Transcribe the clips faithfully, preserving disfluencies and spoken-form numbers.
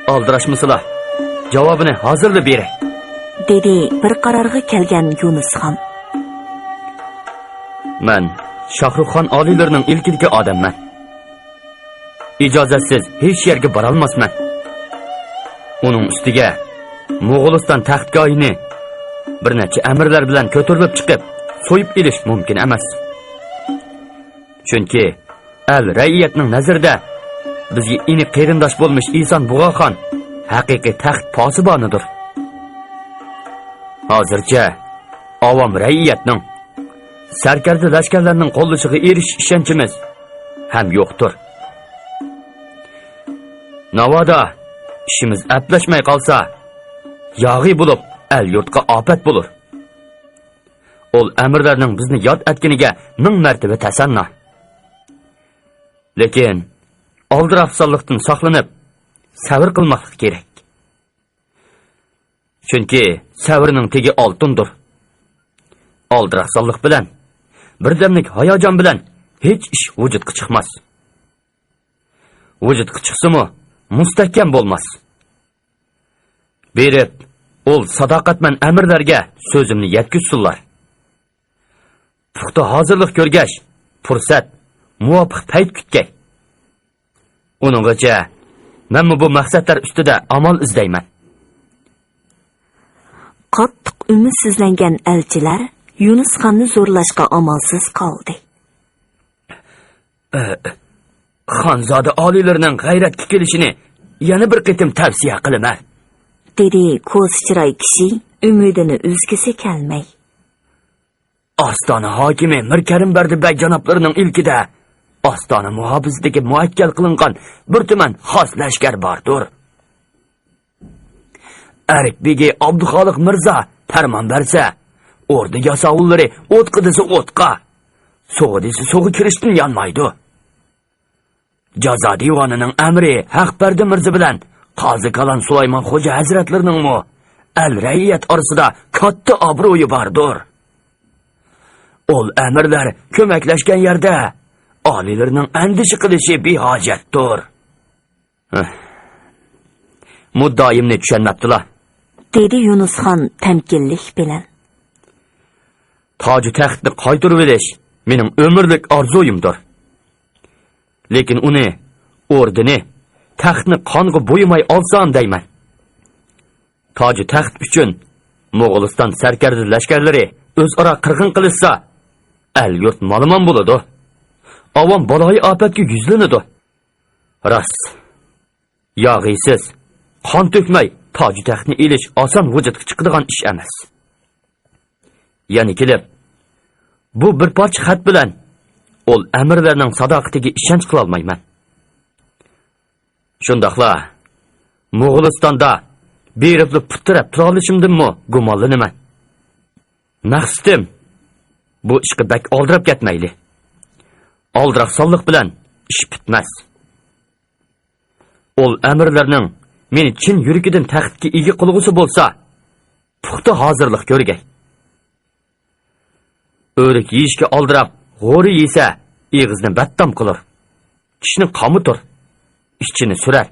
ئالدىراشمىسىلا، جاۋابىنى ھازىرلا بېرەي. دېدى بىر قارارغا كەلگەن يۇنۇسخان. مەن شاھرۇخخان ئالىيلىرىنىڭ ئىلكىدىكى ئادەممەن. ئىجازەتسىز ھېچ يەرگە بارالماسمەن. ئۇنىڭ ئۈستىگە موغۇلىستان تەختگاھىنى بىر نەچچە ئەمىرلەر بىلەن كۆتۈرۈلۈپ چىقىپ سويۇپ ئېلىش مۇمكىن ئەمەس. چۈنكى ئەل رەئىيەتنىڭ نەزىرىدە بىزگە ئىنى قېرىنداش بولمىش ئىسان بۇغاخان ھەقىقىي تەخت پاسىبانىدۇر. ھازىرچە ئاۋام رەئىيەتنىڭ، سەركەردە لەشكەرلەرنىڭ قوللىشىغا ئېرىشىش ئىشەنچىمىز ھەم يوقتۇر. ناۋادا ئىشىمىز ئەپلەشمەي قالسا، ياغى بولۇپ ئەل-يۇرتقا ئاپەت بولۇر. ئول ئەمىرلەرنىڭ بىزنى ياد ئەتكىنىگە مىڭ مەرتىۋە تەسەننا. لېكىن ئالدىراقسانلىقتىن ساقلىنىپ، سەۋر قىلماقلىق كېرەك. چۈنكى سەۋرنىڭ تېگى ئالتۇندۇر. ئالدىراقسانلىق بىلەن، بىردەملىك ھاياجان بىلەن ھېچ ئىش ۋۇجۇدقا چىقماس. ۋۇجۇدقا چىقسىمۇ، مۇستەھكەم بولماس. بېرىپ، ئول ساداقەتمەن ئەمىرلەرگە سۆزۈمنى يەتكۈزسۇنلار. پۇختا ھازىرلىق كۆرگەچ، پۇرسەت، مۇۋاپىق پەيت كۈتكەي. ئۇنىڭغىچە مەنمۇ بۇ مەقسەتلەر ئۈستىدە ئامال ئىزدەيمەن. قاتتىق ئۈمىدسىزلەنگەن ئەلچىلەر يۇنۇسخاننى زورلاشقا ئامالسىز قالدى. خانزادە ئالىيلىرىنىڭ غەيرەتكە كېلىشىنى يەنە بىر قېتىم تەۋسىيە قىلىمەن، دېدى كوزا چىراي كىشى ئۈمىدىنى ئۈزگۈسى كەلمەي. ئاستانە ھاكىمى مىر كەرىم بەردى بەگ جانابلىرىنىڭ ئىلكىدە ئاستانە مۇھاپىزىتىگە مۇئەككەل قىلىنغان بىر تۈمەن خاس لەشكەر باردۇر. ئەرك بېگى ئابدۇخالىق مىرزا پەرمان بەرسە، ئوردا ياساۋۇللىرى ئوتقا دېسە ئوتقا، سۇغا دېسە سۇغا كىرىشتىن يانمايدۇ. جازا دىۋانىنىڭ ئەمىرى ھەقبەردى مىرزا بىلەن قازى كالان سۇلايمان خوجا ھەزرەتلىرىنىڭمۇ ئەل رەئىيەت ئارىسىدا كاتتا ئابرۇيى باردۇر. ئول ئەمىرلەر كۆمەكلەشكەن يەردە ئالىيلىرىنىڭ ئەندىشە قىلىشى بىھاجەتتۇر. ھە. مۇددىئايىمنى چۈشەنمەپتىلا، دېدى يۇنۇسخان تەمكىنلىك بىلەن. تاجۇ تەختنى قايتۇرۇۋېلىش مېنىڭ ئۆمۈرلۈك ئارزۇيۇمدۇر. لېكىن ئۇنى، ئوردىنى، تەختنى قانغا بويىماي ئالسام دەيمەن. تاجۇ تەخت ئۈچۈن موغۇلىستان سەركەردە لەشكەرلىرى ئۆزئارا قىرغىن قىلىشسا، ئەل-يۇرت مالىمان بولىدۇ. ئاۋام بالايىئاپەتكە يۈزلىنىدۇ. راست، ياغىسىز، قان تۆكمەي تاجۇ تەختنى ئېلىش ئاسان ۋۇجۇدقا چىقىدىغان ئىش ئەمەس. يەنە كېلىپ، بۇ بىر پارچە خەت بىلەن ئول ئەمىرلەرنىڭ ساداقىتىگە ئىشەنچ قىلالمايمەن. شۇنداقلا، موغۇلىستاندا بېرىپلا پۇت تىرەپ تۇرالىشىمدىنمۇ گۇمانلىنىمەن. مەقسىتىم، بۇ ئىشقا بەك ئالدىراپ كەتمەيلى. ئالدىراقسانلىق بىلەن ئىش پۈتمەس. ئول ئەمىرلەرنىڭ مېنى چىن يۈرىكىدىن تەختكە ئىگە قىلغۇسى بولسا، پۇختا ھازىرلىق كۆرگەي. ئۆرۈك يېيىشكە ئالدىراپ، غورا يېسە، ئېغىزنى بەتتام قىلۇر. چىشنى قامىتۇر. ئىچىنى سۈرەر.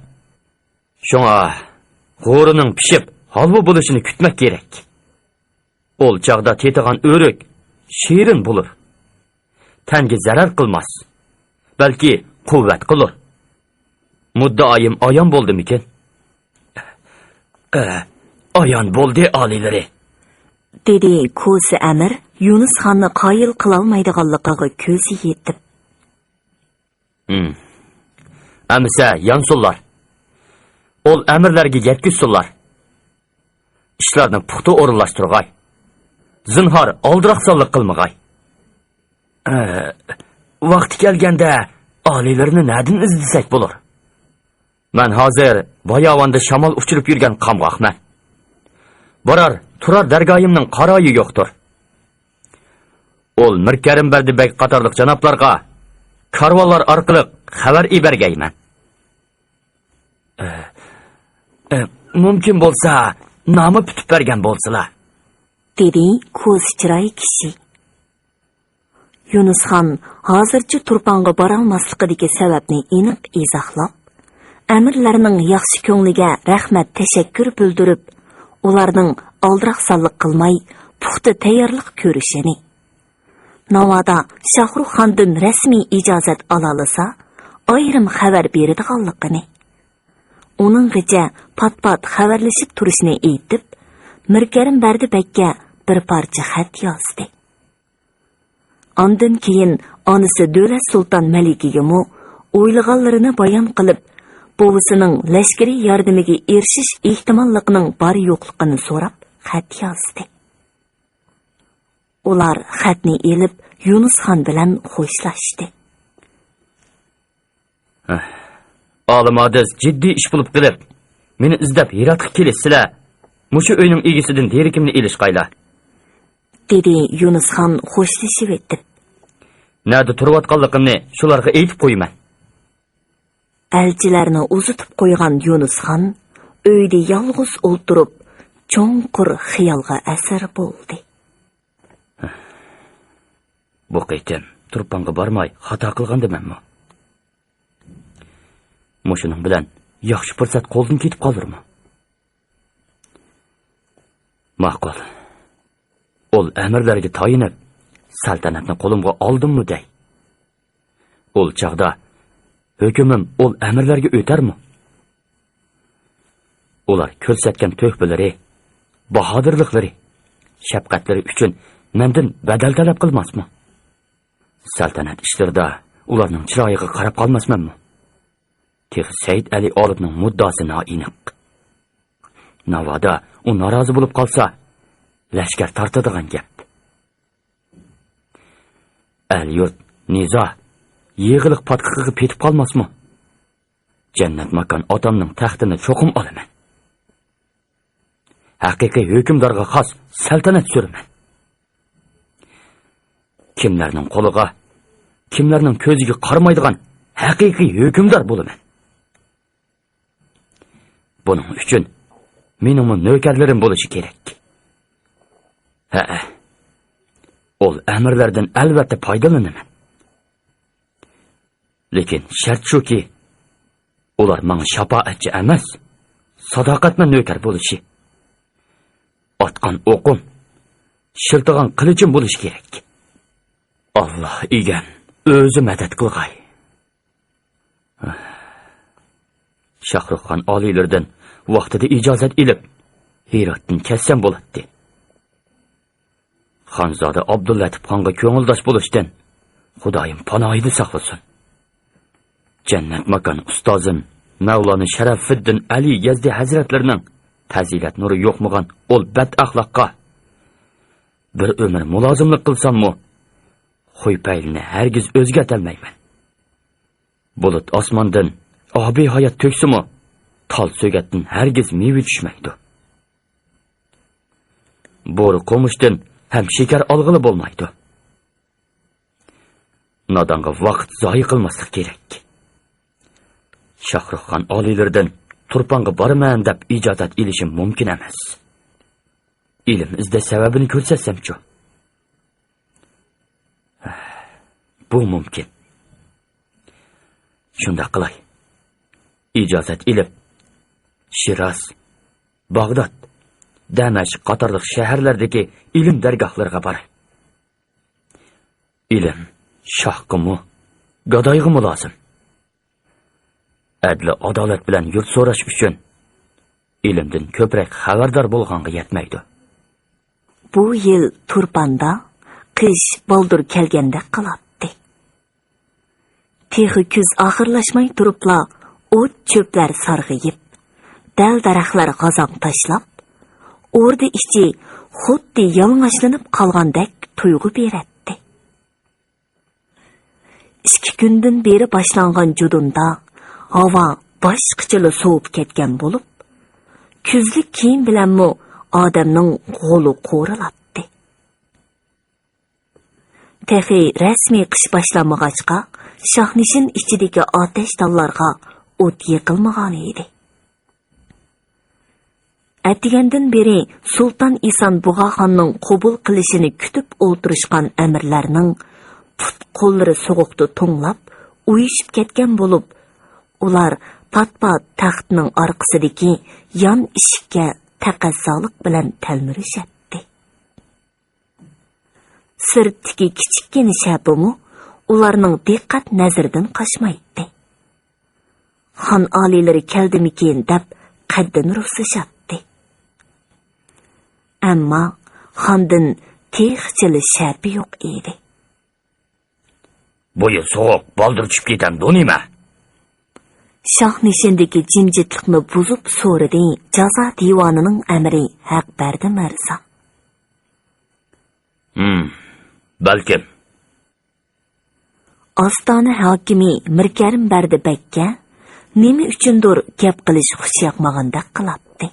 شۇڭا غورىنىڭ پىشىپ، ھالۋا بولۇشىنى كۈتمەك كېرەك. ئول چاغدا تېتىغان ئۆرۈك شېرىن بولۇر. تەنگە زەرەر قىلماس. بەلكى قۇۋۋەت قىلۇر. مۇددىئايىم ئايان بولدىمىكىن؟ ئە، ئايان بولدى، ئالىيلىرى، دېدى كوزا ئەمىر يۇنۇس خاننى قايىل قىلالمايدىغانلىقىغا كۆزى يېتىپ. ھىم. ئەمىسە يانسۇنلار. ئول ئەمىرلەرگە يەتكۈزسۇنلار. ئىشلارنى پۇختا ئورۇنلاشتۇرغاي. زىنھار، ئالدىراقسانلىق قىلمىغاي. ئە، ۋاقتى كەلگەندە ئالىيلىرىنى نەدىن ئىزدىسەك بولۇر؟ مەن ھازىر باياۋاندا شامال ئۇچۇرۇپ يۈرگەن قامغاقمەن. بارار، تۇرار دەرگاھىمنىڭ قارايى يوقتۇر. ئول مىر كەرىم بەردى بەگ قاتارلىق جانابلارغا كارۋانلار ئارقىلىق خەۋەر ئىبەرگەيمەن. ئە، ئە، مۇمكىن بولسا، نامە پۈتۈپ بەرگەن بولسىلا، دېدى كوزا چىراي كىشى. يۇنۇسخان ھازىرچە تۇرپانغا بارالماسلىقىدىكى سەۋەبنى ئېنىق ئىزاھلاپ، ئەمىرلەرنىڭ ياخشى كۆڭلىگە رەھمەت، تەشەككۈر بىلدۈرۈپ، ئۇلارنىڭ ئالدىراقسانلىق قىلماي، پۇختا تەييارلىق كۆرۈشىنى، ناۋادا شاھرۇخ خاندىن رەسمىي ئىجازەت ئالالىسا، ئايرىم خەۋەر بېرىدىغانلىقىنى، ئۇنىڭغىچە پات-پات خەۋەرلىشىپ تۇرۇشنى ئېيتىپ، مىركەرىم بەردى بەگكە بىر پارچە خەت يازدى. ئاندىن كېيىن ئانىسى دۆلەت سۇلتان مەلىكىگىمۇ ئويلىغانلىرىنى بايان قىلىپ، بوۋىسىنىڭ لەشكىرىي ياردىمىگە ئېرىشىش ئېھتىماللىقىنىڭ بار-يوقلۇقىنى سوراپ خەت يازدى. ئۇلار خەتنى ئېلىپ، يۇنۇسخان بىلەن خوشلاشتى. ئالىم ھادىس جىددىي ئىش بولۇپ قېلىپ، مېنى ئىزدەپ ھىراتقا كېلىشسىلە، مۇشۇ ئۆينىڭ ئىگىسىدىن دېرىكىمنى ئېلىشقايلا، دېدى يۇنۇسخان خوشلىشىۋېتىپ. نەدە تۇرۇۋاتقانلىقىمنى شۇلارغا ئېيتىپ قويىمەن. ئەلچىلەرنى ئۇزىتىپ قويغان يۇنۇسخان ئۆيدە يالغۇز ئولتۇرۇپ، چوڭقۇر خىيالغا ئەسىر بولدى. بۇ قېتىم تۇرپانغا بارماي خاتا قىلغاندىمەنمۇ؟ مۇشۇنىڭ بىلەن ياخشى پۇرسەت قولدىن كېتىپ قالۇرمۇ؟ ماقۇل. ئۇل ئەمىرلەرگە تايىنىپ، سەلتەنەتنى قولۇمغا ئالدىممۇ دەي. ئۇل چاغدا ھۆكۈمۈم ئۇل ئەمىرلەرگە ئۆتەرمۇ؟ ئۇلار كۆرسەتكەن تۆھپىلىرى، باھادىرلىقلىرى، شەپقەتلىرى ئۈچۈن مەندىن بەدەل تەلەپ قىلماسمۇ؟ سەلتەنەت ئىشلىرىدا ئۇلارنىڭ چىرايىغا قاراپ قالماسمەنمۇ؟ تېخى سەئىد ئەلى ئالىپنىڭ مۇددىئاسى نائېنىق. ناۋادا ئۇ نارازى بولۇپ قالسا، لەشكەر تارتىدىغان گەپ. ئەل-يۇرت نىزا، يېغىلىق پاتقىقىغا پېتىپ قالماسمۇ؟ جەننەت ماكان ئاتامنىڭ تەختىنى چوقۇم ئالىمەن. ھەقىقىي ھۆكۈمدارغا خاس سەلتەنەت سۈرىمەن. كىملەرنىڭ قولىغا، كىملەرنىڭ كۆزىگە قارىمايدىغان ھەقىقىي ھۆكۈمدار بولىمەن. بۇنىڭ ئۈچۈن مېنىڭمۇ نۆكەرلىرىم بولۇشى كېرەك. ھەئە، ئۇل ئەمىرلەردىن ئەلۋەتتە پايدىلىنىمەن. لېكىن شەرت شۇكى، ئۇلار ماڭا شاپائەتچى ئەمەس، ساداقەتمەن نۆكەر بولۇشى. ئاتقان ئوقۇم، شىلتىغان قىلىچىم بولۇشى كېرەك. ئاللا ئىگەم ئۆزى مەدەت قىلغاي. شاھرۇخخان ئالىيلىرىدىن ۋاقتىدا ئىجازەت ئېلىپ، ھىراتتىن كەتسەم بولاتتى. خانزادە ئابدۇللەتىپخانغا كۆڭۈلداش بولۇشتىن خۇدايىم پاناھىدا ساقلىسۇن. جەننەت ماكان ئۇستازىم مەۋلانا شەرەفىددىن ئەلى يەزدى ھەزرەتلىرىنىڭ پەزىلەت نۇرى يوقمىغان ئول بەد ئەخلاققا بىر ئۆمۈر مۇلازىملىق قىلساممۇ، خۇيپەيلىنى ھەرگىز ئۆزگەرتەلمەيمەن. بۇلۇت ئاسماندىن ئابىي ھايات تۆكسىمۇ، تال سۆگەتتىن ھەرگىز مېۋە چۈشمەيدۇ. بورا قومۇشتىن ھەم شېكەر ئالغىلى بولمايدۇ. نادانغا ۋاقىت زايە قىلماسلىق كېرەك. شاھرۇخخان ئالىيلىرىدىن تۇرپانغا بارىمەن دەپ ئىجازەت ئېلىشىم مۇمكىن ئەمەس. ئىلىم ئىزدەش سەۋەبىنى كۆرسەتسەمچۇ؟ بۇ مۇمكىن. شۇنداق قىلاي. ئىجازەت ئېلىپ، شىراز، باغداد، دەمەشق قاتارلىق شەھەرلەردىكى ئىلىم دەرگاھلىرىغا باراي. ئىلىم شاھقىمۇ، گادايغىمۇ لازىم. ئەدلى-ئادالەت بىلەن يۇرت سوراش ئۈچۈن ئىلىمدىن كۆپرەك خەۋەردار بولغانغا يەتمەيدۇ. بۇ يىل تۇرپاندا قىش بالدۇر كەلگەندەك قىلاتتى. تېخى كۈز ئاخىرلاشماي تۇرۇپلا ئوت-چۆپلەر سارغىيىپ، دەل-دەرەخلەر غازاڭ تاشلاپ، ئوردا ئىچى خۇددى يالىڭاچلىنىپ قالغاندەك تۇيغۇ بېرەتتى. ئىككى كۈندىن بېرى باشلانغان جۇدۇندا ھاۋا باشقىچىلا سوۋۇپ كەتكەن بولۇپ، كۈزلۈك كىيىم بىلەنمۇ ئادەمنىڭ غولى قورۇلاتتى. تېخى رەسمىي قىش باشلانمىغاچقا، شاھنىشىن ئىچىدىكى ئاتەش تاللارغا ئوت يېقىلمىغانىدى. ئەتىگەندىن بېرى سۇلتان ئىسان بۇغاخاننىڭ قوبۇل قىلىشىنى كۈتۈپ ئولتۇرۇشقان ئەمىرلەرنىڭ پۇت-قوللىرى سوغۇقتا توڭلاپ، ئۇيۇشۇپ كەتكەن بولۇپ، ئۇلار پات-پات تەختنىڭ ئارقىسىدىكى يان ئىشىككە تەقەززالىق بىلەن تەلمۈرۈشەتتى. سىرتتىكى كىچىككىنە شەپىمۇ ئۇلارنىڭ دىققەت نەزىرىدىن قاچمايتتى. خان ئالىيلىرى كەلدىمىكىن دەپ قەددىنى رۇسلىشاتتى. ئەمما خاندىن تېخىچىلا شەپە يوق ئىدى. بۇ يىل سوغۇق بالدۇر چۈشۈپ كېتەمدۇ نېمە؟ شاھنىشىندىكى جىمجىتلىقنى بۇزۇپ سورىدى جازا دىۋانىنىڭ ئەمىرى ھەق بەردى مىرزا. ھىم، بەلكىم. ئاستانە ھاكىمى مىركەرىم بەردى بەگكە نېمە ئۈچۈندۇر گەپ قىلىش خۇشى ياقمىغاندەك قىلاتتى.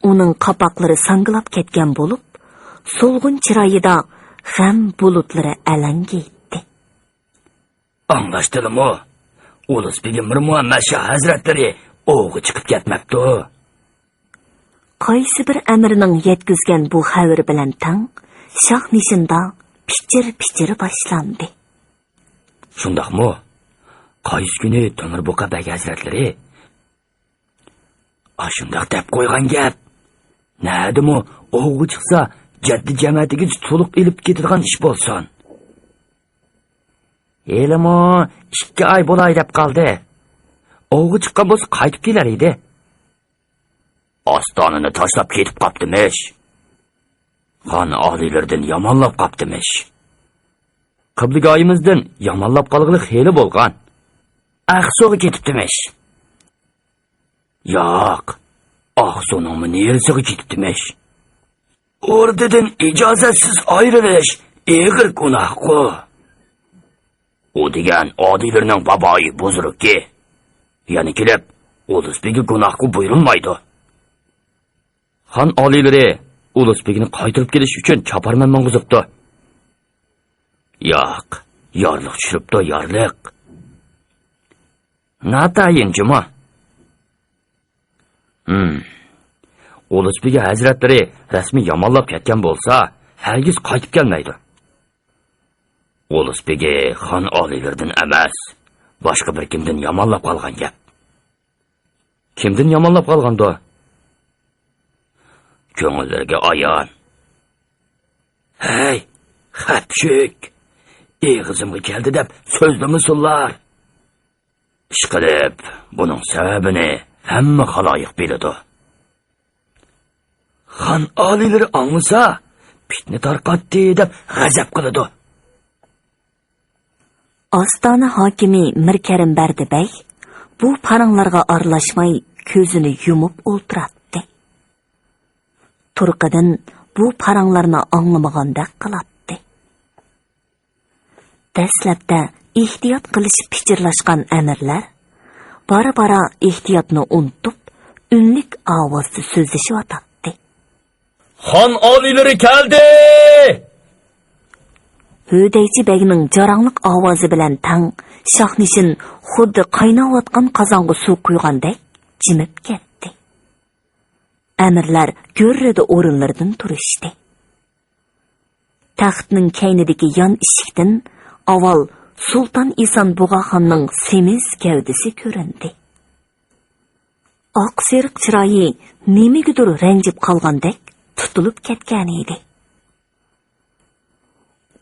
ئۇنىڭ قاپاقلىرى ساڭگىلاپ كەتكەن بولۇپ، سولغۇن چىرايىدا غەم بۇلۇتلىرى ئەلەڭگىيتتى. ئاڭلاشتىلىمۇ؟ ئۇلۇس بېگى مىر مۇھەممەد شاھ ھەزرەتلىرى ئوۋغا چىقىپ كەتمەپتۇ. قايسى بىر ئەمىرنىڭ يەتكۈزگەن بۇ خەۋىرى بىلەن تەڭ شاھنىشىندا پىچىر-پىچىر باشلاندى. شۇنداقمۇ؟ قايسى كۈنى تۆمۈر بۇقا بەگ ھەزرەتلىرى؟ ئاشۇنداق دەپ قويغان گەپ. نەدىمۇ ئوۋغا چىقسا، جەددى جەمەتىگە تۇتۇلۇق ئېلىپ كېتىدىغان ئىش بولسۇن. ھېلىمۇ ئىككى ئاي بولاي دەپ قالدى. ئوۋغا چىققان بولسا قايتىپ كېلەر ئىدى. ئاستانىنى تاشلاپ كېتىپ قاپتىمىش. خان ئالىيلىرىدىن يامانلاپ قاپتىمىش. قىبلىگاھىمىزدىن يامانلاپ قالغىلى خېلى بولغان. ئاقسۇغا كېتىپتىمىش. ياق، ئاقسۇنىڭمۇ نېرىسىغا كېتىپتىمىش. ئوردىدىن ئىجازەتسىز ئايرىلىش ئېغىر گۇناھقۇ. ئۇ دېگەن ئادىلىرىنىڭ بابايى بۇزرۇكى. يەنە كېلىپ، ئۇلۇس بېگى گۇناھقا بۇيرۇلمايدۇ. خان ئالىيلىرى ئۇلۇس بېگىنى قايتۇرۇپ كېلىش ئۈچۈن چاپارمەن ماڭغۇزۇپتۇ. ياق، يارلىق چۈشۈرۈپتۇ، يارلىق. ناتايىن جۇمۇ. ھىم. ئۇلۇس بېگى ھەزرەتلىرى رەسمىي يامانلاپ كەتكەن بولسا، ھەرگىز قايتىپ كەلمەيدۇ. ئۇلۇس بېگى خان ئالىيلىرىدىن ئەمەس، باشقا بىر كىمدىن يامانلاپ قالغان گەپ. كىمدىن يامانلاپ قالغاندۇ؟ كۆڭۈللىرىگە ئايان. ھەي، خەپچۈك! ئېغىزىمغا كەلدى دەپ سۆزلىمىسۇنلار. ئىشقىلىپ، بۇنىڭ سەۋەبىنى ھەممە خالايىق بىلىدۇ. خان ئالىيلىرى ئاڭلىسا، پىتنە تارقاتتى دەپ غەزەپ قىلىدۇ. ئاستانە ھاكىمى مىركەرىم بەردى بەگ بۇ پاراڭلارغا ئارىلاشماي كۆزىنى يۇمۇپ ئولتۇراتتى. تۇرقىدىن بۇ پاراڭلارنى ئاڭلىمىغاندەك قىلاتتى. دەسلەپتە ئېھتىيات قىلىشىپ پىچىرلاشقان ئەمىرلەر بارا-بارا ئېھتىياتنى ئۇنتۇپ، ئۈنلۈك ئاۋازدا سۆزلىشىۋاتاتتى. خان ئالىيلىرى كەلدى! ھۆدەيچى بەگنىڭ جاراڭلىق ئاۋازى بىلەن تەڭ شاھنىشىن خۇددى قايناۋاتقان قازانغا سۇ قۇيغاندەك جىمىپ كەتتى. ئەمىرلەر گۈررىدە ئورۇنلىرىدىن تۇرۇشتى. تەختنىڭ كەينىدىكى يان ئىشىكتىن ئاۋۋال سۇلتان ئىسان بۇغاخاننىڭ سېمىز گەۋدىسى كۆرۈندى. ئاق سېرىق چىرايى نېمىگىدۇر رەنجىپ قالغاندەك تۇتۇلۇپ كەتكەنىدى.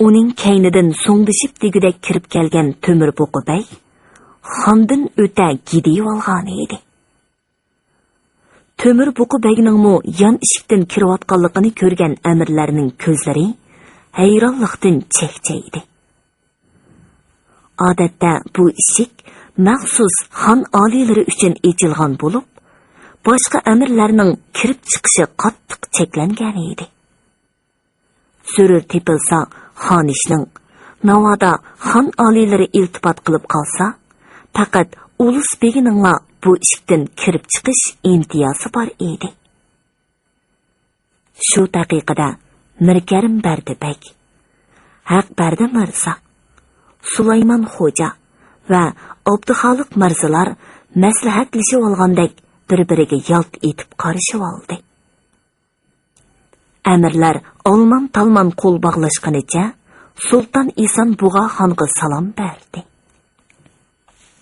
ئۇنىڭ كەينىدىن سوڭدىشىپ دېگۈدەك كىرىپ كەلگەن تۆمۈر بۇقا بەگ خاندىن ئۆتە گىدىيىۋالغانىدى. تۆمۈر بۇقا بەگنىڭمۇ يان ئىشىكتىن كىرىۋاتقانلىقىنى كۆرگەن ئەمىرلەرنىڭ كۆزلىرى ھەيرانلىقتىن چەكچەيدى. ئادەتتە بۇ ئىشىك مەخسۇس خان ئالىيلىرى ئۈچۈن ئېچىلغان بولۇپ، باشقا ئەمىرلەرنىڭ كىرىپ چىقىشى قاتتىق چەكلەنگەنىدى. زۆرۈر تېپىلسا خانىشنىڭ، ناۋادا خان ئالىيلىرى ئىلتىپات قىلىپ قالسا، پەقەت ئۇلۇس بېگىنىڭلا بۇ ئىشىكتىن كىرىپ چىقىش ئىمتىيازى بار ئىدى. شۇ دەقىقىدە مىركەرىم بەردى بەگ، ھەق بەردى مىرزا، سۇلايمان خوجا ۋە ئابدۇخالىق مىرزىلار مەسلىھەتلىشىۋالغاندەك بىر-بىرىگە يالت ئېتىپ قارىشىۋالدى. ئەمىرلەر ئالمان-تالمان قول باغلاشقىنىچە سۇلتان ئىسان بۇغاخانغا سالام بەردى.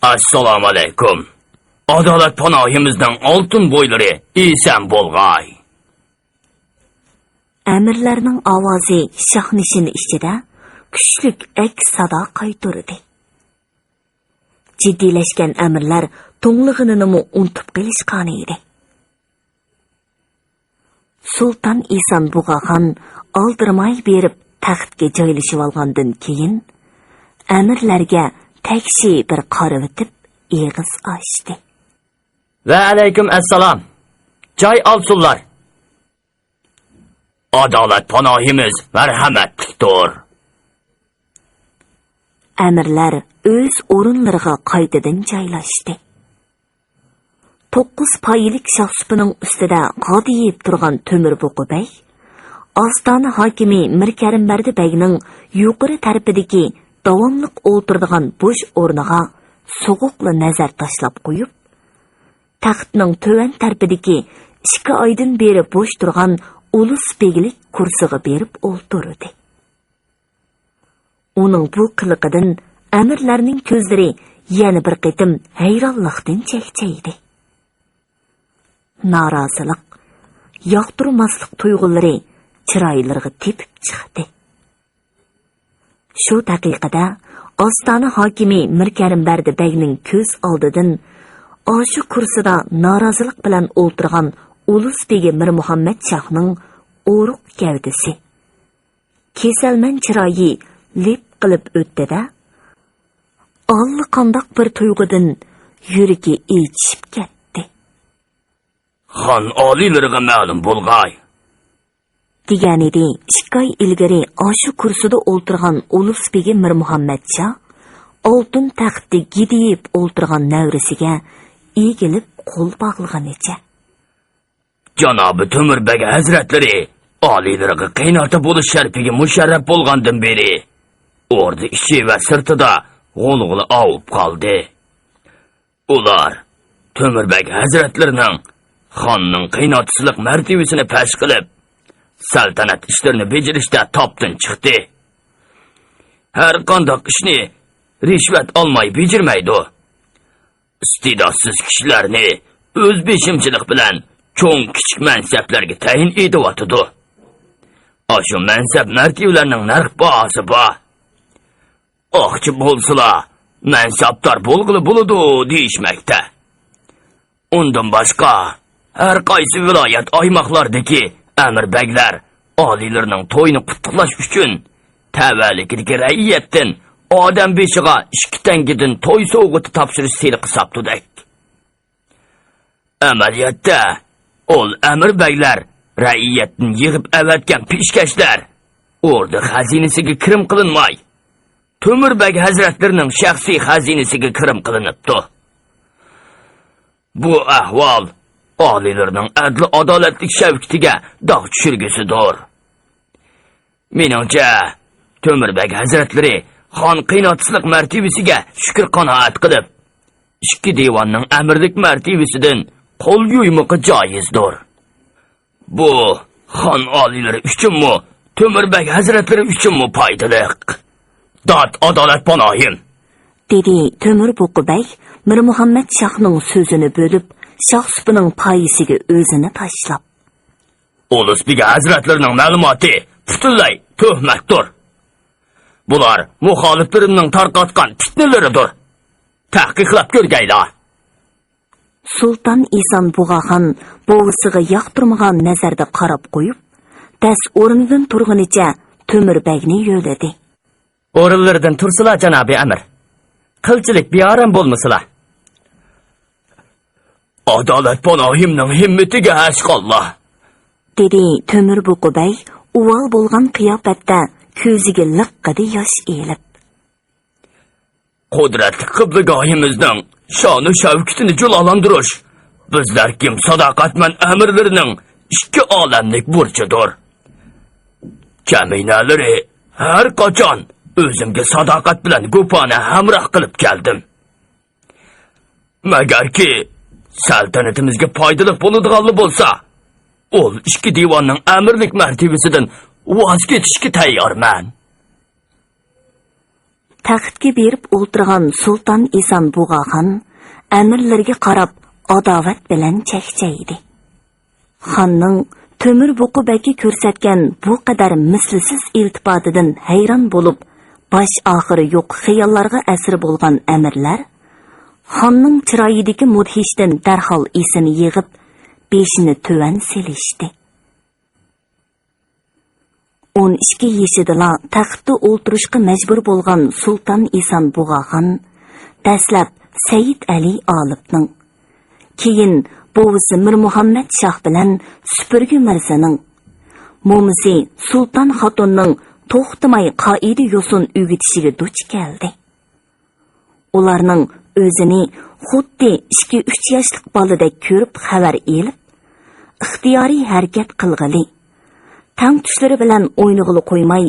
ئەسسالامۇئەلەيكۇم. ئادالەت پاناھىمىزنىڭ ئالتۇن بويلىرى ئېسەن بولغاي. ئەمىرلەرنىڭ ئاۋازى شاھنىشىنى ئىچىدە كۈچلۈك ئەكس سادا قايتۇردى. جىددىيلەشكەن ئەمىرلەر توڭلىغىنىنىمۇ ئۇنتۇپ قېلىشقانىدى. سۇلتان ئىسان بۇغاخان ئالدىرىماي بېرىپ تەختكە جايلىشىۋالغاندىن كېيىن، ئەمىرلەرگە تەكشى بىر قارىۋېتىپ ئېغىز ئاچتى. ۋەئەلەيكۇم ئەسسالام. جاي ئالسۇنلار. ئادالەت پاناھىمىز مەرھەمەتلىكتۇر. ئەمىرلەر ئۆز ئورۇنلىرىغا قايتىدىن جايلاشتى. توققۇز پايىلىك شاخسۇپىنىڭ ئۈستىدە غادىيىپ تۇرغان تۆمۈر بۇقا بەگ، ئاستانە ھاكىمى مىركەرىمبەردى بەگنىڭ يۇقىرى تەرىپىدىكى داۋاملىق ئولتۇرىدىغان بوش ئورنىغا سوغۇقلا نەزەر تاشلاپ قويۇپ، تەختنىڭ تۆۋەن تەرىپىدىكى ئىككى ئايدىن بېرى بوش تۇرغان ئۇلۇس بېگلىك كۇرسىغا بېرىپ ئولتۇردى. ئۇنىڭ بۇ قىلىقىدىن ئەمىرلەرنىڭ كۆزلىرى يەنە بىر قېتىم ھەيرانلىقتىن چەكچەيدى. نارازىلىق، ياقتۇرماسلىق تۇيغۇلىرى چىرايلىرىغا تېپىپ چىقتى. شۇ دەقىقىدە ئاستانە ھاكىمى مىركەرىمبەردى بەگنىڭ كۆز ئالدىدىن ئاشۇ كۇرسىدا نارازىلىق بىلەن ئولتۇرغان ئۇلۇس بېگى مىرمۇھەممەت شاھنىڭ ئورۇق گەۋدىسى، كېسەلمەن چىرايى لىپ قىلىپ ئۆتتى-دە، ئاللىقانداق بىر تۇيغۇدىن يۈرىكى ئېچىشىپ كەتتى. خان ئالىيلىرىغا مەلۇم بولغاي. دېگەنىدى ئىككى ئاي ئىلگىرى ئاشۇ كۇرسىدا ئولتۇرغان ئۇلۇس بېگى مىرمۇھەممەت شاھ ئالتۇن تەختتە گىدىيىپ ئولتۇرغان نەۋرىسىگە ئېگىلىپ قول باغلىغىنىچە. جانابى تۆمۈر بەگ ھەزرەتلىرى ئالىيلىرىغا قېيىنئاتا بولۇش شەرىپىگە مۇشەررەپ بولغاندىن بېرى، ئوردا ئىچى ۋە سىرتىدا غۇلغۇلا ئاۋۇپ قالدى. ئۇلار تۆمۈر بەگ ھەزرەتلىرىنىڭ خاننىڭ قېيىنئاتىسىلىق مەرتىۋىسىنى پەش قىلىپ، سەلتەنەت ئىشلىرىنى بېجىرىشتە تاپتىن چىقتى. ھەر قانداق ئىشنى رىشۋەت ئالماي بېجىرمەيدۇ. ئىستېداتسىز كىشىلەرنى ئۆز بېشىمچىلىق بىلەن چوڭ-كىچىك مەنسەپلەرگە تەيىن ئېتىۋاتىدۇ. ئاشۇ مەنسەپ مەرتىۋىلەرنىڭ نەرخ باھاسى بار. ئاقچى بولسىلا، مەنسەپدار بولغىلى بولىدۇ دېيىشمەكتە. ئۇندىن باشقا، ھەر قايسى ۋىلايەت، ئايماقلاردىكى ئەمىر بەگلەر ئالىيلىرىنىڭ تويىنى قۇتلۇقلاش ئۈچۈن، تەۋەلىكىدىكى رەئىيەتتىن ئادەم بېشىغا ئىككى تەڭگىدىن توي سوۋغىتى تاپشۇرۇش سېلىقى ساپتۇدەك. ئەمەلىيەتتە، ئۇل ئەمىر بەگلەر رەئىيەتتىن يىغىپ ئەۋەتكەن پېشكەشلەر ئوردا خەزىنىسىگە كىرىم قىلىنماي، تۆمۈر بەگ ھەزرەتلىرىنىڭ شەخسىي خەزىنىسىگە كىرىم قىلىنىپتۇ. بۇ ئەھۋال ئالىيلىرىنىڭ ئەدلى ئادالەتلىك شەۋكىتىگە داغ چۈشۈرگۈسىدۇر. مېنىڭچە، تۆمۈر بەگ ھەزرەتلىرى خان قېيىنئاتىسىلىق مەرتىۋىسىگە شۈكۈر قانائەت قىلىپ، ئىككى دىۋاننىڭ ئەمىرلىك مەرتىۋىسىدىن قول يۇيمىقى جايىزدۇر. بۇ خان ئالىيلىرى ئۈچۈنمۇ، تۆمۈر بەگ ھەزرەتلىرى ئۈچۈنمۇ پايدىلىق. داد ئادالەت پاناھىم! دېدى تۆمۈر بۇقا بەگ مىرمۇھەممەت شاھنىڭ سۆزىنى بۆلۈپ، شاھسۇپىنىڭ پايىسىگە ئۆزىنى تاشلاپ. ئۇلۇس بېگى ھەزرەتلىرىنىڭ مەلۇماتى پۈتۈنلەي تۆھمەتتۇر. بۇلار مۇخالىپلىرىمنىڭ تارقاتقان پىتنىلىرىدۇر. تەھقىقلەپ كۆرگەيلا. سۇلتان ئىسان بۇغاخان بوۋىسىغا ياقتۇرمىغان نەزەردە قاراپ قويۇپ، دەس ئورنىدىن تۇرغىنىچە تۆمۈر بەگنى يۆلىدى. ئورۇنلىرىدىن تۇرسىلا، جانابىي ئەمىر. قىلچىلىك بىئارام بولمىسىلا. ئادالەت پاناھىمنىڭ ھىممىتىگە ھەشقاللا! دېدى تۆمۈر بۇقا بەگ ئۇۋال بولغان قىياپەتتە كۆزىگە لىققىدە ياش ئېلىپ. قۇدرەتلىك قىبلىگاھىمىزنىڭ شانۇ شەۋكىتىنى جۇلالاندۇرۇش بىزلەر كىم ساداقەتمەن ئەمىرلىرىنىڭ ئىككى ئالەملىك بۇرچىدۇر. كەمىنەلىرى ھەر قاچان ئۆزۈمگە ساداقەت بىلەن گۇپانە ھەمراھ قىلىپ كەلدىم. مەگەركى، سەلتەنىتىمىزگە پايدىلىق بولىدىغانلا بولسا، ئۇل ئىككى دىۋاننىڭ ئەمىرلىك مەرتىۋىسىدىن ۋاز كېچىشكە تەييارمەن. تەختكە بېرىپ ئولتۇرغان سۇلتان ئىسان بۇغاخان ئەمىرلىرىگە قاراپ ئاداۋەت بىلەن چەكچەيدى. خاننىڭ تۆمۈر بۇقا بەگكە كۆرسەتكەن بۇ قەدەر مىسلىسىز ئىلتىپاتىدىن ھەيران بولۇپ، باش ئاخىرى يوق خىياللارغا ئەسىر بولغان ئەمىرلەر خاننىڭ چىرايىدىكى مۇدھىشتىن دەرھال ئېسىنى يىغىپ، بېشىنى تۆۋەن سېلىشتى. ئون ئىككى يېشىدىلا تەختتە ئولتۇرۇشقا مەجبۇر بولغان سۇلتان ئىسان بۇغاخان دەسلەپ سەيىد ئەلى ئالىپنىڭ، كېيىن بوۋىسى مىرمۇھەممەد شاھ بىلەن سۈپۈرگە مىرزىنىڭ، مومىسى سۇلتان خاتۇننىڭ توختىماي قائىدە-يوسۇن ئۆگىتىشىگە دۇچ كەلدى. ئۇلارنىڭ ئۆزىنى خۇددى ئىككى-ئۈچ ياشلىق بالىدەك كۆرۈپ خەۋەر ئېلىپ، ئىختىيارىي ھەرىكەت قىلغىلى، تەڭتۇشلىرى بىلەن ئوينىغىلى قويماي،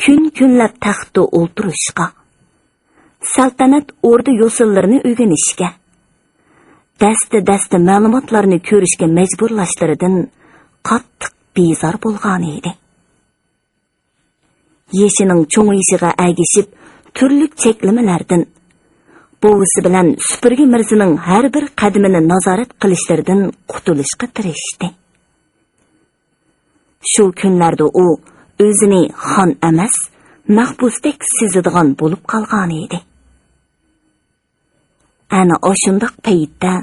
كۈن-كۈنلەپ تەختتە ئولتۇرۇشقا، سەلتەنەت ئوردا يوسۇنلىرىنى ئۆگىنىشكە، دەستە-دەستە مەلۇماتلارنى كۆرۈشكە مەجبۇرلاشلىرىدىن قاتتىق بىزار بولغانىدى. يېشىنىڭ چوڭىيىشىغا ئەگىشىپ، تۈرلۈك چەكلىمىلەردىن، بوۋىسى بىلەن سۈپۈرگە مىرزىنىڭ ھەر بىر قەدىمىنى نازارەت قىلىشلىرىدىن قۇتۇلۇشقا تىرىشتى. شۇ كۈنلەردە ئۇ ئۆزىنى خان ئەمەس، مەھبۇستەك سېزىدىغان بولۇپ قالغانىدى. ئەنە ئاشۇنداق پەيتتە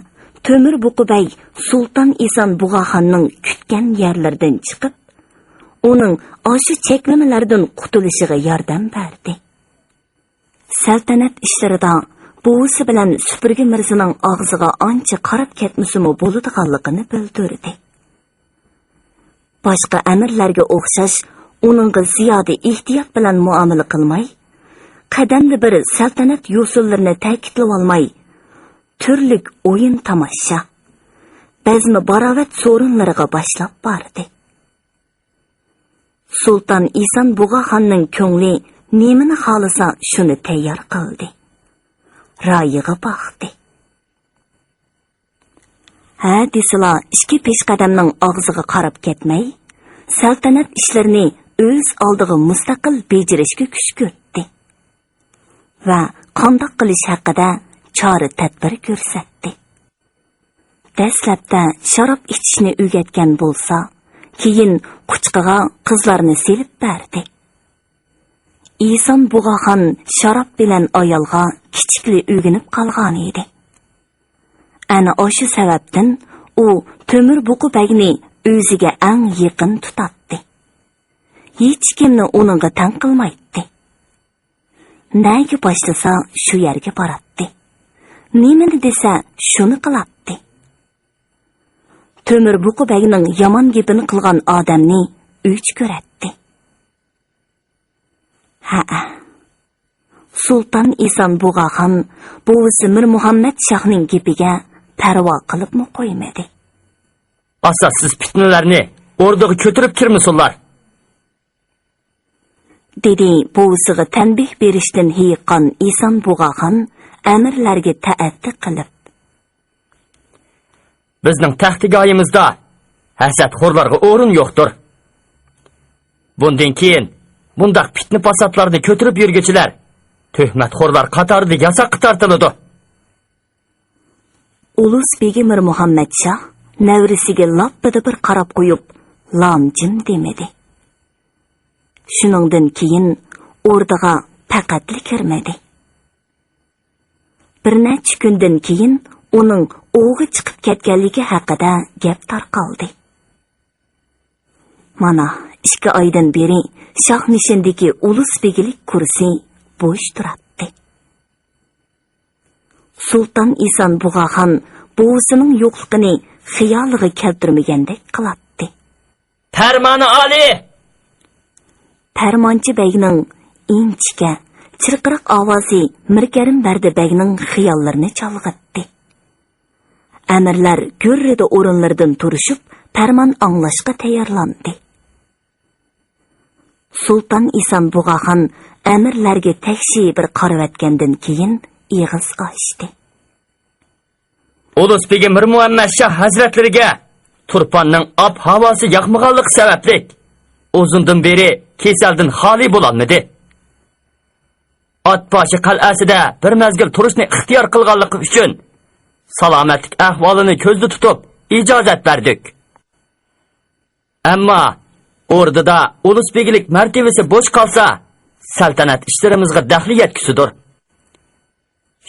تۆمۈر بۇقا بەگ سۇلتان ئىسان بۇغاخاننىڭ كۈتكەن يەرلىرىدىن چىقىپ، ئۇنىڭ ئاشۇ چەكلىمىلەردىن قۇتۇلۇشىغا ياردەم بەردى. سەلتەنەت ئىشلىرىدا بوۋىسى بىلەن سۈپۈرگە مىرزىنىڭ ئاغزىغا ئانچە قاراپ كەتمىسىمۇ بولىدىغانلىقىنى بىلدۈردى. باشقا ئەمىرلەرگە ئوخشاش ئۇنىڭغا زىيادە ئېھتىيات بىلەن مۇئامىلە قىلماي، قەدەمدە بىر سەلتەنەت يوسۇنلىرىنى تەكىتلىۋالماي، تۈرلۈك ئويۇن-تاماشا، بەزمە-باراۋەت سورۇنلىرىغا باشلاپ باردى. سۇلتان ئىسان بۇغاخاننىڭ كۆڭلى نېمىنى خالىسا، شۇنى تەييار قىلدى. رايىغا باقتى. ھە دېسىلا، ئىككى پېشقەدەمنىڭ ئاغزىغا قاراپ كەتمەي، سەلتەنەت ئىشلىرىنى ئۆز ئالدىغا مۇستەقىل بېجىرىشكە كۈشكۈرتتى ۋە قانداق قىلىش ھەققىدە چارە-تەدبىر كۆرسەتتى. دەسلەپتە شاراب ئىچىشنى ئۆگەتكەن بولسا، كېيىن قۇچىقىغا قىزلارنى سېلىپ بەردى. ئىسان بۇغاخان شاراب بىلەن ئايالغا كىچىكلا ئۆگىنىپ قالغانىدى. ئەنە ئاشۇ سەۋەبتىن ئۇ تۆمۈر بۇقا بەگنى ئۆزىگە ئەڭ يېقىن تۇتاتتى. ھېچكىمنى ئۇنىڭغا تەڭ قىلمايتتى. نەگە باشلىسا، شۇ يەرگە باراتتى. نېمىنى دېسە، شۇنى قىلاتتى. تۆمۈر بۇقا بەگنىڭ يامان گېپىنى قىلغان ئادەمنى ئۆچ كۆرەتتى. ھەئە، سۇلتان ئىسان بۇغاخان بوۋىسى مىرمۇھەممەد شاھنىڭ گېپىگە پەرۋا قىلىپمۇ قويمىدى. ئاساسسىز پىتنىلەرنى ئوردىغا كۆتۈرۈپ كىرمىسۇنلار! دېدى بوۋىسىغا تەنبىھ بېرىشتىن ھېيىققان ئىسان بۇغاخان ئەمىرلەرگە تەئەددى قىلىپ. بىزنىڭ تەختىگاھىمىزدا ھەسەتخورلارغا ئورۇن يوقتۇر. بۇندىن كېيىن بۇنداق پىتنە-پاساتلارنى كۆتۈرۈپ يۈرگۈچىلەر تۆھمەتخورلار قاتارىدا ياساققا تارتىلىدۇ. ئۇلۇس بېگى مىرمۇھەممەد شاھ نەۋرىسىگە لاپپىدە بىر قاراپ قويۇپ، لام-جىم دېمىدى. شۇنىڭدىن كېيىن ئوردىغا پەقەتلا كىرمىدى. بىر نەچچە كۈندىن كېيىن ئۇنىڭ ئوۋغا چىقىپ كەتكەنلىكى ھەققىدە گەپ تارقالدى. مانا، ئىككى ئايدىن بېرى شاھنىشىندىكى ئۇلۇس بېگىلىك كۇرسى بوش تۇراتتى. سۇلتان ئىسان بۇغاخان بوۋىسىنىڭ يوقلۇقىنى خىيالىغا كەلتۈرمىگەندەك قىلاتتى. پەرمانى ئالىي! پەرمانچى بەگنىڭ ئىنچىكە، چىرقىراق ئاۋازى مىركەرىم بەردى بەگنىڭ خىياللىرىنى چالغىتتى. ئەمىرلەر گۈررىدە ئورۇنلىرىدىن تۇرۇشۇپ، پەرمان ئاڭلاشقا تەييارلاندى. سۇلتان ئىسان بۇغاخان ئەمىرلەرگە تەكشى بىر قارىۋەتكەندىن كېيىن ئېغىز ئاچتى. ئۇلۇس بېگى مىرمۇھەممەد شاھ ھەزرەتلىرىگە تۇرپاننىڭ ئاپ-ھاۋاسى ياقمىغانلىقى سەۋەبلىك، ئۇزۇندىن بېرى كېسەلدىن خالىي بولالمىدى. ئات باشى قەلئەسىدە بىر مەزگىل تۇرۇشنى ئىختىيار قىلغانلىقى ئۈچۈن، سالامەتلىك ئەھۋالىنى كۆزدە تۇتۇپ، ئىجازەت بەردۇق. ئەمما ئوردىدا ئۇلۇس بېگىلىك مەرتىۋىسى بوش قالسا، سەلتەنەت ئىشلىرىمىزغا دەخلى يەتكۈسىدۇر.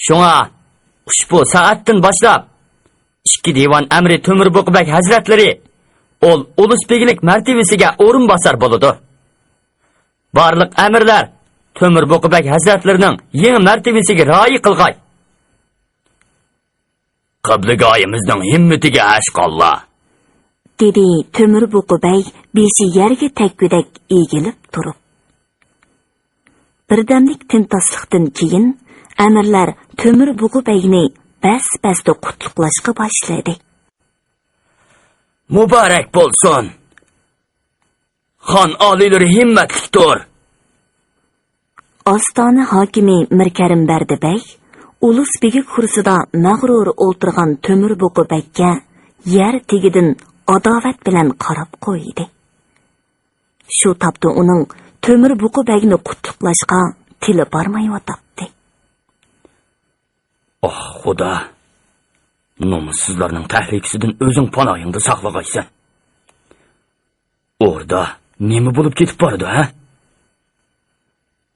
شۇڭا ئۇشبۇ سائەتتىن باشلاپ، ئىككى دىۋان ئەمرى تۆمۈر بۇقا بەگ ھەزرەتلىرى ئول ئۇلۇس بېگىلىك مەرتىۋىسىگە ئورۇنباسار بولىدۇ. بارلىق ئەمىرلەر تۆمۈر بۇقا بەگ ھەزرەتلىرىنىڭ يېڭى مەرتىۋىسىگە رىئايە قىلغاي. قىبلىگاھىمىزنىڭ ھىممىتىگە ھەشقاللا! دېدى تۆمۈر بۇقا بەگ بېشى يەرگە تەگكۈدەك ئېگىلىپ تۇرۇپ. بىردەملىك تىمتاسلىقتىن كېيىن، ئەمىرلەر تۆمۈر بۇقا بەگنى بەس-بەستە قۇتلۇقلاشقا باشلىدى. مۇبارەك بولسۇن! خان ئالىيلىرى ھىممەتلىكتۇر! ئاستانە ھاكىمى مىركەرىم بەردى بەگ ئۇلۇس بېگى كۇرسىدا مەغرۇر ئولتۇرغان تۆمۈر بۇقا بەگكە يەر تېگىدىن ئاداۋەت بىلەن قاراپ قويدى. شۇ تاپتا ئۇنىڭ تۆمۈر بۇقا بەگنى قۇتلۇقلاشقا تىلى بارمايۋاتاتتى. ئاھ، خۇدا! نومۇسسىزلارنىڭ تەھلىكىسىدىن ئۆزۈڭ پاناھىڭدا ساقلىغايسەن. ئوردا نېمە بولۇپ كېتىپ بارىدۇ، ھە؟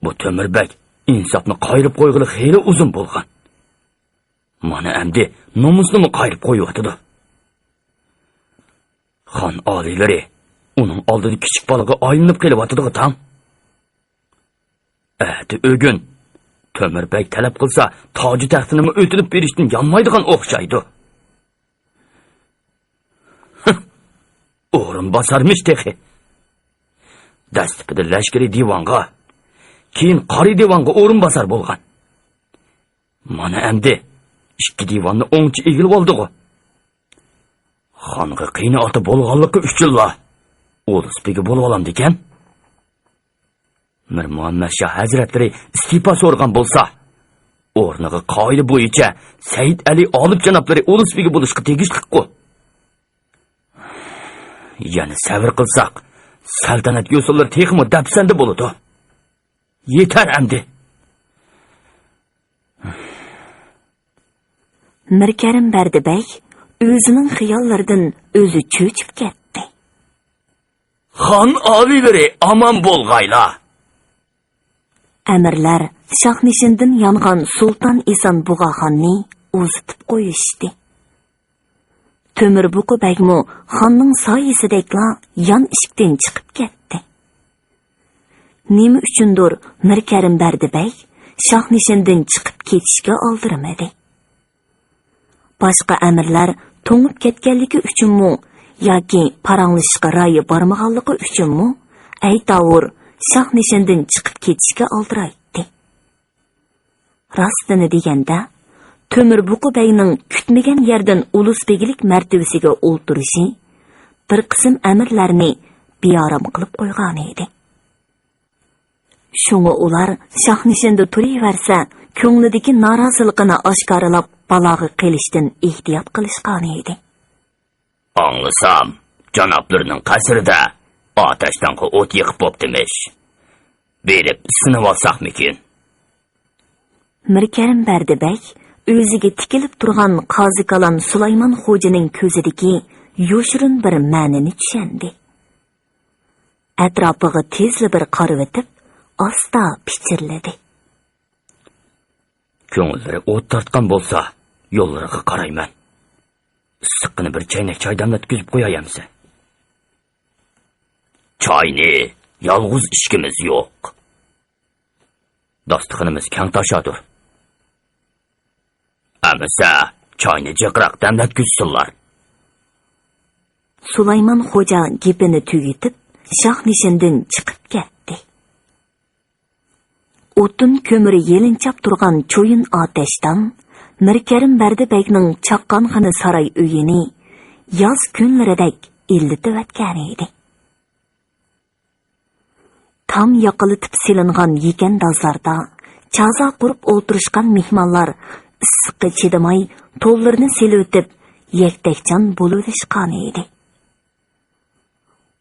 بۇ تۆمۈر بەگ ئىنساپنى قايرىپ قويغىلى خېلى ئۇزۇن بولغان. مانا ئەمدى نومۇسنىمۇ قايرىپ قويۇۋاتىدۇ. خان ئالىيلىرى ئۇنىڭ ئالدىدا كىچىك بالىغا ئايلىنىپ قېلىۋاتىدىغۇ تاڭ. ئەتە ئۆگۈن تۆمۈر بەگ تەلەپ قىلسا، تاجى تەختىنىمۇ ئۆتۈنۈپ بېرىشتىن يانمايدىغان ئوخشايدۇ. ئورۇنباسارمىش تېخى. دەسلىپىدە لەشكىرىي دىۋانغا، كېيىن قارىي دىۋانغا ئورۇنباسار بولغان. مانا ئەمدى ئىككى دىۋاننى ئوڭچە ئىگىلىۋالدىغۇ. خانغا قېينىئاتا بولغانلىقى ئۈچۈنلا ئۇلۇس بېگى بولۇۋالامدىكەن. مىر مۇھەممەد شاھ ھەزرەتلىرى ئىستېپا سورىغان بولسا، ئورنىغا قائىدە بويىچە سەئىد ئەلى ئالىپ جانابلىرى ئۇلۇس بېگى بولۇشقا تېگىشلىكقۇ. يەنە سەۋر قىلساق، سەلتەنەت يوسۇنلىرى تېخىمۇ دەپسەندە بولىدۇ. يېتەر ئەمدى! مىركەرىم بەردى بەگ ئۆزىنىڭ خىياللىرىدىن ئۆزى چۆچۈپ كەتتى. خان ئالىيلىرى ئامان بولغايلا! ئەمىرلەر شاھنىشىندىن يانغان سۇلتان ئېسان بۇغاخاننى ئۇزىتىپ قويۇشتى. تۆمۈر بۇقا بەگمۇ خاننىڭ سايىسىدەكلا يان ئىشىكتىن چىقىپ كەتتى. نېمە ئۈچۈندۇر مىركەرىم بەردى بەگ شاھنىشىندىن چىقىپ كېتىشكە ئالدىرىمىدى. باشقا ئەمىرلەر توڭۇپ كەتكەنلىكى ئۈچۈنمۇ ياكى پاراڭلىشىشقا رايى بارمىغانلىقى ئۈچۈنمۇ ئەيتاۋۇر شاھنىشىندىن چىقىپ كېتىشكە ئالدىرايتتى. راستىنى دېگەندە، تۆمۈر بۇقا بەگنىڭ كۈتمىگەن يەردىن ئۇلۇس بېگىلىك مەرتىۋىسىگە ئولتۇرۇشى بىر قىسىم ئەمىرلەرنى بىئارام قىلىپ قويغانىدى. شۇڭا ئۇلار شاھنىشىندە تۇرۇۋەرسە، كۆڭلىدىكى نارازىلىقىنى ئاشكارىلاپ، بالاغا قېلىشتىن ئېھتىيات قىلىشقانىدى. ئاڭلىسام، جانابلىرىنىڭ قەسرىدە ئاتەشدانغا ئوت يېقىپ بوپتىمىش. بېرىپ ئىسسىنىۋالساقمىكىن؟ مىركەرىم بەردى بەگ ئۆزىگە تىكىلىپ تۇرغان قازى كالان سۇلايمان خوجىنىڭ كۆزىدىكى يوشۇرۇن بىر مەنىنى چۈشەندى. ئەتراپىغا تېزلا بىر قارىۋېتىپ، ئاستا پىچىرلىدى. كۆڭۈللىرى ئوت تارتقان بولسا، يوللىرىغا قارايمەن. ئىسسىققىنە بىر چەينەك چاي دەملەتكۈزۈپ قوياي ئەمسە. چاينى يالغۇز ئىچكۈمىز يوق. داستىخىنىمىز كەڭ تاشادۇر. ئەمىسە، چاينى جىقراق دەملەتكۈزسۇنلار. سۇلايمان خوجا گېپىنى تۈگىتىپ، شاھنىشىندىن چىقىپ كەتتى. ئوتۇن كۆمۈرى يېلىنچاپ تۇرغان چويۇن ئاتەشدان مىركەرىم بەردى بەگنىڭ چاققانخانا ساراي ئۆيىنى ياز كۈنلىرىدەك ئىللىتىۋەتكەنىدى. تام ياقىلىتىپ سېلىنغان يېكەندازلاردا چازا قۇرۇپ ئولتۇرۇشقان مېھمانلار ئىسسىققا چىدىماي، تونلىرىنى سېلىۋېتىپ، يەكتەكجان بولۇۋېلىشقانىدى.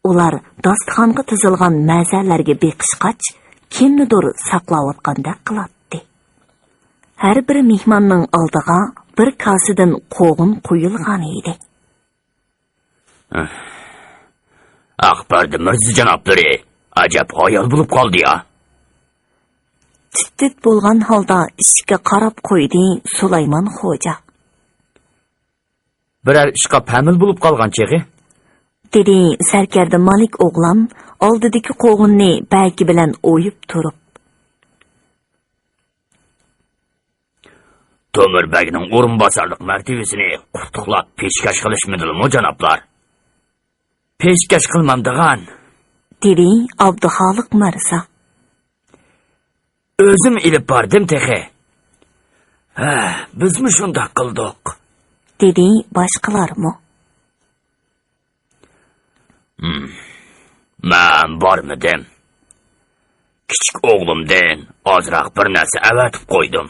ئۇلار داستىخانغا تىزىلغان مەزەلەرگە بېقىشقاچ، كىمنىدۇر ساقلاۋاتقاندەك قىلاتتى. ھەر بىر مېھماننىڭ ئالدىغا بىر كاسىدىن قوغۇن قويۇلغان ئىدى. ئەخبەردە مىرزا جانابلىرى ئەجەب ھايال بولۇپ قالدى يا. تىت-تىت بولغان ھالدا ئىشىككە قاراپ قويدى سۇلايمان خوجا. بىرەر ئىشقا پەمىل بولۇپ قالغان چېغى؟ دېدى سەركەردە مالىك ئوغلان ئالدىدىكى قوغۇننى بەرگى بىلەن ئويۇپ تۇرۇپ. تۆمۈر بەگنىڭ ئورۇنباسارلىق مەرتىۋىسىنى قۇتلۇقلاپ پېشكەش قىلىشمىدىلىمۇ، جانابلار؟ پېشكەش قىلمامدىغان، دېدى ئابدۇخالىق مىرزا. ئۆزۈم ئېلىپ باردىم تېخى. ھە، بىزمۇ شۇنداق قىلدۇق، دېدى باشقىلارمۇ. ھىم، مەن بارمىدىم. كىچىك ئوغلۇمدىن ئازراق بىر نەرسە ئەۋەتىپ قويدۇم،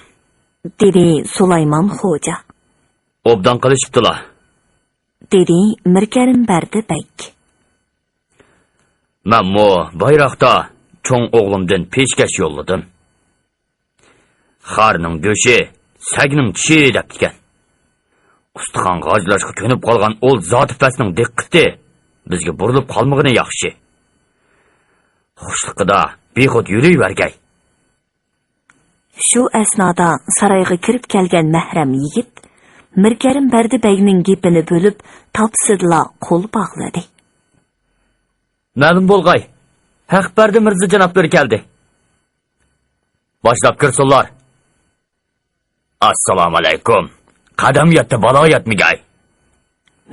دېدى سۇلايمان خوجا. ئوبدان قىلىشىپتىلا، دېدى مىركەرىم بەردى بەگ. مەنمۇ بايراقتا چوڭ ئوغلۇمدىن پېشكەش يوللىدىم. خارنىڭ گۆشى سەگنىڭ چىشى دەپتىكەن. ئۇستىخان غاجىلاشقا كۆنۈپ قالغان ئۇل زاتى پەسنىڭ دىققىتى بىزگە بۇرۇلۇپ قالمىغىنى ياخشى. خۇشلۇقىدا بىخۇد يۈرۈۋەرگەي. شۇ ئەسنادا سارايغا كىرىپ كەلگەن مەھرەم يىگىت مىركەرىم بەردى بەگنىڭ گېپىنى بۆلۈپ، تاپسىدىلا قول باغلىدى. مەلۇم بولغاي، ھەق بەردى مىرزا جانابلىرى كەلدى. باشلاپ كىرسۇنلار. ئاسسالامۇئەلەيكۇم. قەدەم يەتتى، بالا يەتمىگەي.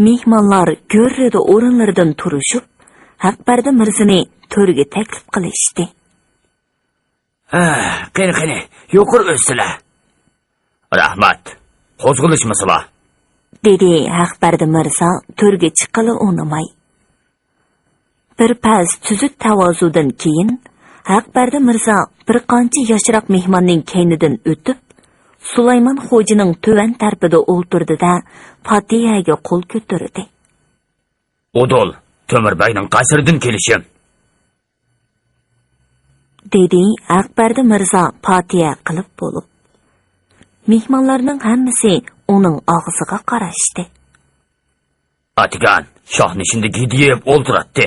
مېھمانلار گۈررىدە ئورۇنلىرىدىن تۇرۇشۇپ، ھەق بەردى مىرزىنى تۆرگە تەكلىپ قىلىشتى. ھە، قېنى، قېنى، يۇقىرى ئۆتسىلە. رەھمەت، قوزغىلىشمىسىلا، دېدى ھەق بەردى مىرزا تۆرگە چىققىلى ئۇنىماي. بىر پەس تۈزۈك تاۋازۇدىن كېيىن، ھەق بەردى مىرزا بىر قانچە ياشراق مېھماننىڭ كەينىدىن ئۆتۈپ، سۇلايمان خوجىنىڭ تۆۋەن تەرىپىدە ئولتۇردى-دە، پاتىھەگە قول كۆتۈردى. ئۇدۇل، تۆمۈر بەگنىڭ قەسرىدىن كېلىشىم. دېدى ھەق بەردى مىرزا پاتىھە قىلىپ بولۇپ. مېھمانلارنىڭ ھەممىسى ئۇنىڭ ئاغزىغا قاراشتى. ئاتىگان شاھ نىشىندا گىدىيىپ ئولتۇراتتى.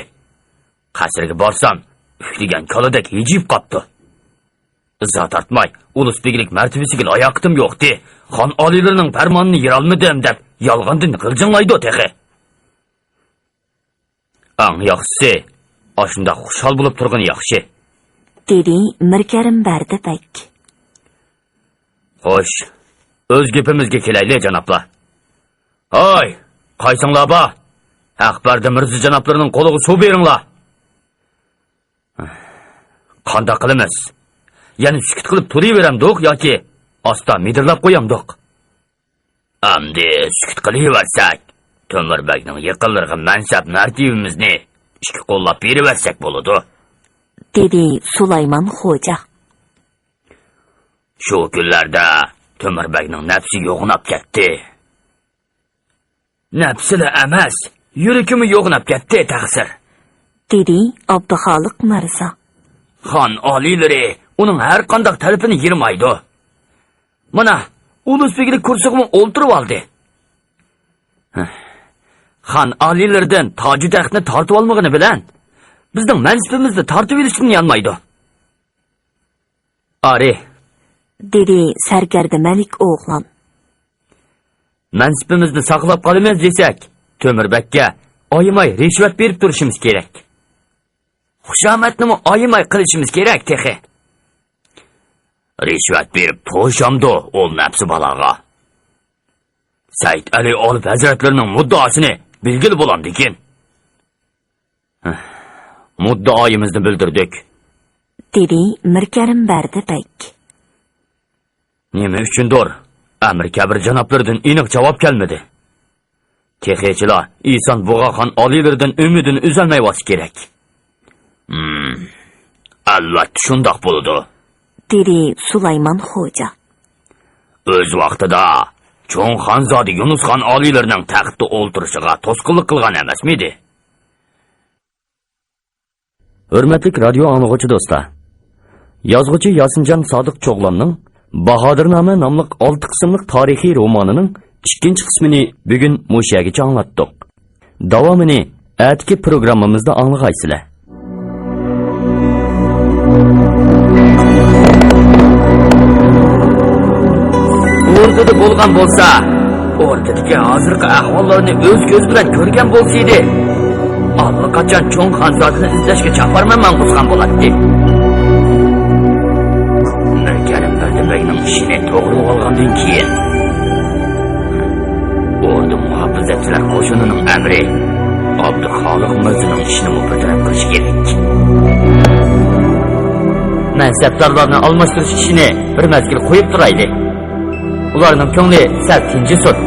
قەسرىگە بارسام، ئۈكلىگەن كالىدەك ھىجىيىپ قاپتۇ. ئىزا تارتماي، ئۇلۇس بېگلىك مەرتىۋىسىگە لاياقىتىم يوقتى، خان ئالىيلىرىنىڭ پەرمانىنى يېرالمىدىم دەپ يالغاندىن غىلجىڭلايدۇ تېخى. ئەڭ ياخشىسى، ئاشۇنداق خۇشال بولۇپ تۇرغىنى ياخشى، دېدى مىركەرىم بەردى بەگ. خوش، ئۆز گېپىمىزگە كېلەيلى، جانابلار. ھاي، قايسىڭلار بار؟ ھەق بەردى مىرزا جانابلىرىنىڭ قولىغا سۇ بېرىڭلار. قانداق قىلىمىز؟ يەنە سۈكۈت قىلىپ تۇرۇۋېرەمدۇق ياكى ئاستا مىدىرلاپ قويامدۇق؟ ئەمدى سۈكۈت قىلىۋەرسەك، تۆمۈر بەگنىڭ يېقىنلىرىغا مەنسەپ مەرتىۋىمىزنى ئىككى قوللاپ بېرىۋەتسەك بولىدۇ، دېدى سۇلايمان خوجا. شۇ كۈنلەردە تۆمۈر بەگنىڭ نەپسى يوغىناپ كەتتى. نەپسىلا ئەمەس، يۈرىكىمۇ يوغىناپ كەتتى، تەقسىر، دېدى ئابدۇخالىق مىرزا. خان ئالىيلىرى ئۇنىڭ ھەر قانداق تەلىپىنى يىرمايدۇ. مانا، ئۇلۇس بېگلىك كۇرسىغىمۇ ئولتۇرۇۋالدى. خان ئالىيلىرىدىن تاجۇ تەختنى تارتىۋالمىغىنى بىلەن، بىزنىڭ مەنسىپىمىزنى تارتىۋېلىشتىن يانمايدۇ. ئارى، دېدى سەركەردە مەلىك ئوغلان. مەنسىپىمىزنى ساقلاپ قالىمىز دېسەك، تۆمۈر بەگكە ئايىماي رىشۋەت بېرىپ تۇرۇشىمىز كېرەك. خۇشامەتنىمۇ ئايىماي قىلىشىمىز كېرەك تېخى. رىشۋەت بېرىپ توشامدۇ ئۇ نەپسى بالاغا؟ سەئىد ئەلى ئالىپ ھەزرەتلىرىنىڭ مۇددىئاسىنى بىلگىلى بولامدىكىن؟ مۇددىئايىمىزنى بىلدۈردۇق، دېدى مىركەرىم بەردى بەگ. نېمە ئۈچۈندۇر، ئەمىر كەبىر جانابلىرىدىن ئېنىق جاۋاب كەلمىدى. تېخىچىلا ئىسان بۇغا خان ئالىيلىرىدىن ئۈمىدىنى ئۈزەلمەيۋاتسا كېرەك. ھىم، ئەلۋەتتە شۇنداق بولىدۇ، دېدى سۇلايمان خوجا. ئۆز ۋاقتىدا چوڭ خانزادە يۇنۇس خان ئالىيلىرىنىڭ تەختتە ئولتۇرۇشىغا توسقۇنلۇق قىلغان ئەمەسمىدى؟ ھۆرمەتلىك رادىيو ئاڭلىغۇچى دوستلار! يازغۇچى ياسىنجان سادىق چوغلاننىڭ باھادىرنامە ناملىق ئالتە قىسىملىق تارىخىي رومانىنىڭ ئىككىنچى قىسمىنى بۈگۈن مۇشۇ يەرگىچە ئاڭلاتتۇق. داۋامىنى ئەتىكى پروگراممىمىزدا ئاڭلىغايسىلەر. ئوردىدا بولغان بولسا، ئوردىدىكى ھازىرقى ئەھۋاللارنى ئۆز كۆزى بىلەن كۆرگەن بولسا ئىدى، ئاللىقاچان چوڭ خانزادىنى ئىزدەشكە چاپارمەن ماڭغۇزغان بولاتتى. مىركەرىم بەردى بەگنىڭ ئىشىنى توغرىلىۋالغاندىن كېيىن، ئوردا مۇھاپىزەتچىلەر قوشۇنىنىڭ ئەمىرى ئابدۇخالىق مىرزىنىڭ ئىشىنىمۇ بىر تەرەپ قىلىش كېرەك. مەنسەپدارلارنى ئالماشتۇرۇش ئىشىنى بىر مەزگىل قويۇپ تۇرايلى. ئۇلارنىڭ كۆڭلى سەل تىنجىسۇن.